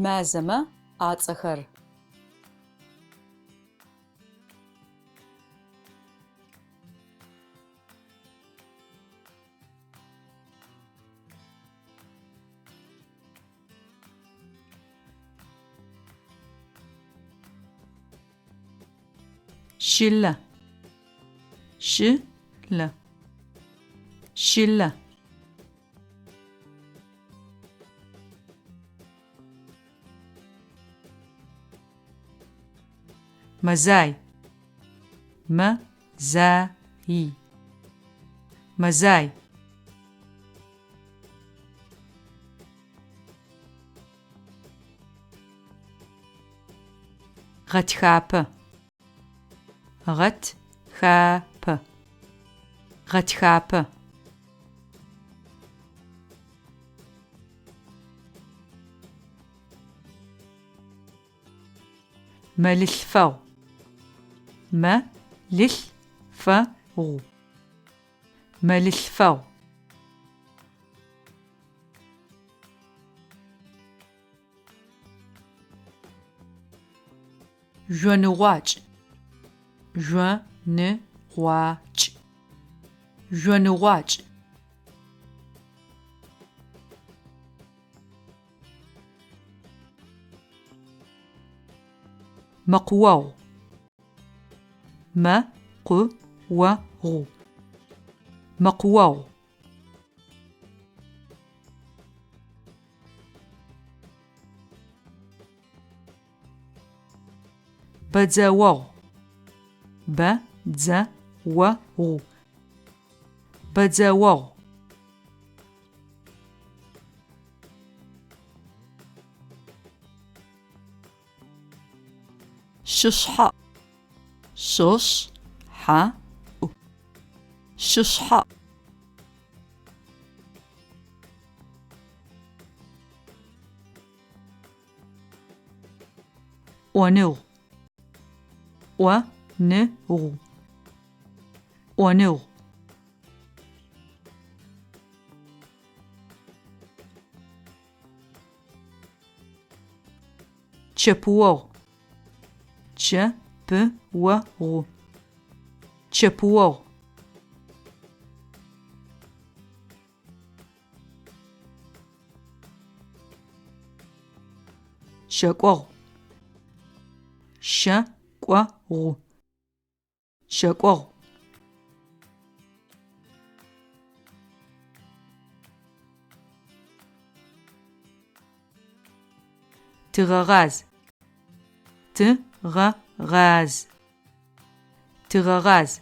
Мазэмэ ацӏэхэр. Щылэ. Щылэ. Щылэ. Мэзай. Мэ за и. Мэзай. Гъэтхапэ. Гъэт ха пэ. Гъэтхапэ. Мэлылъфэгъу. Мэ лылъ фэ гъу. Мэлылъфэгъу. Жъоныгъуакӏ. Жъо ны гъуа кӏ. Жъоныгъуакӏ. Мэкъуогъу. Мэ къу о гъу. Мэкъуогъу. Бэдзэогъу. Бэ дзэ о гъу. Бэдзэогъу. Шышъхьэӏу. Шышъ хьэ ӏу. Шышъхьэӏу. ӏоныгъу. ӏо ны гъу. ӏоныгъу. Чъэпыогъу. Чэ пы о гъу. Чъэпыогъу. Шэкӏогъу. Шэ кӏо гъу. Шэкӏогъу. Тыгъэгъаз. Ты гъэ гъаз. Тыгъэгъаз.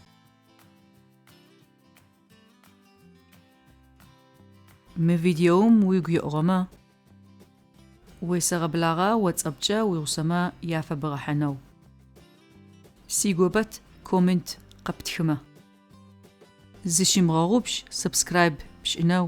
Мы видеом уигу еӏугъэмэ, уесэгъэблагъэ WhatsApp-кӏэ уигъусэмэ яфэбгъэхьынэу. Сигопэт коммент къэптхымэ. Зыщымыгъэгъупш subscribe пшӏынэу.